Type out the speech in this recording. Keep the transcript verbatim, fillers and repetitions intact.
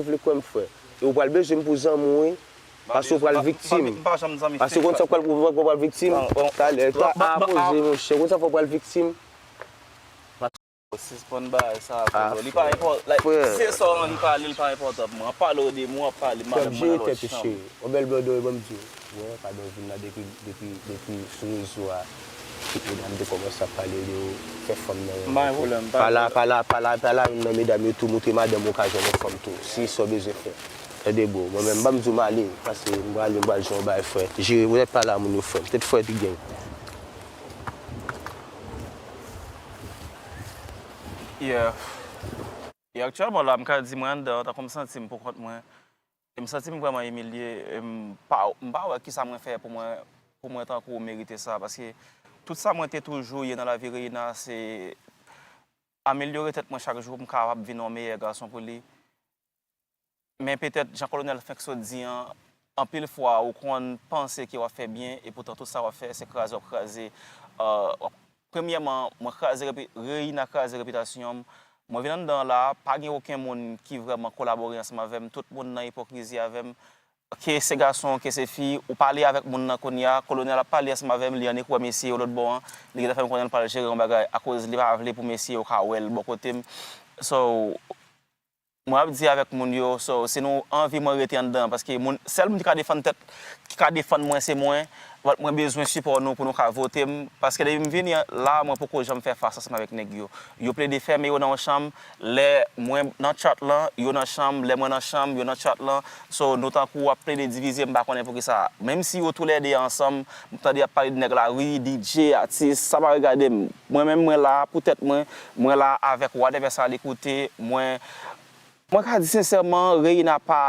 vle kwè m, frè. E ou pral bezwen m pou zanmi w, wi. Paske ou pral viktim. Paske ou konn sa w pral, ou pral viktim. Talè, ta a poze, monchè. Ou konn sa fè w pral viktim. Sispann bagay sa, Kolo. Li pa enpòtan. Like, se sa w anvi pale, li pa enpòtan pou mwen. W ap pale w de mwen, w ap pale madanm mwen nan lòt chanm. Yon bèl blòdòy, ban m di w. Wè, pa dwe vin la depi, depi, depi sou rezo a. Tout medam te kòmanse ap pale de w, fè fanm nan renmen tou. Pa la, pa la, pa la, pa la, youn nan medam yo tou montre madanm okazyon nan fanm tou. Si sa w bezwen fè. Tande bro, mwen menm, ban m di w m ale, paske m prale, m pral jwenn yon bagay frè. Jere, poutèt pa la moun yo frè m. Tèt frè pi gen. Yeah. E aktyèlman la, m ka di mwen anndan, tankou m santi m pou kont mwen. E m santi m vrèman imilye. E m pa, m pa wè kisa mwen fè pou mwen, pou mwen tankou merite sa. Paske tout sa mwen te toujou ye nan lavi Reina, se amelyore tèt mwen chak jou pou m kapab vin yon meyè gason pou li. Men petèt, jan Kolonèl fenk sot di an, anpil fwa ou konn panse ke w ap fè byen, epoutan tout sa w ap fè, se kraze w ap kraze. Euh, w ap, premyèman, mwen kraze repi-, Reina kraze repitasyon m. Mwen vin anndan la, pa gen okenn moun ki vrèman kolabore ansanm avè m. Tout moun nan ipokrizi avè m. Ke se gason, ke se fi, ou pale avèk moun nan kounye a, Kolonèl ap pale ansanm avè m, li annik wè mesye yo lòt bò an, li gentan fè m konnen l pral jere yon bagay, akoz li pa vle pou mesye yo ka wè l bò kote m. So, mwen ap di avèk moun yo, so, si nou anvi mwen rete anndan, paske moun, sèl moun ki ka defann tèt, ki ka defann mwen, se mwen. But mwen bezwen sipò nou pou nou ka vote m, paske depi m vini la, mwen poko janm fè fas ansanm avèk nèg yo. Yo plede fèmen yo nan yon chanm, lè mwen nan chat lan, yo nan chanm, lè mwen nan chanm, yo nan chat lan. So, nou tankou ap plede divize, m pa konnen poukisa. Menm si yo toulède ansanm, m tande y ap pale de nèg lari, D J, atis, sa pa regade m. Mwen menm, mwen la pou tèt mwen, mwen la avèk whatever sa li koute, mwen, mwen ka di sensèman, Reina pa,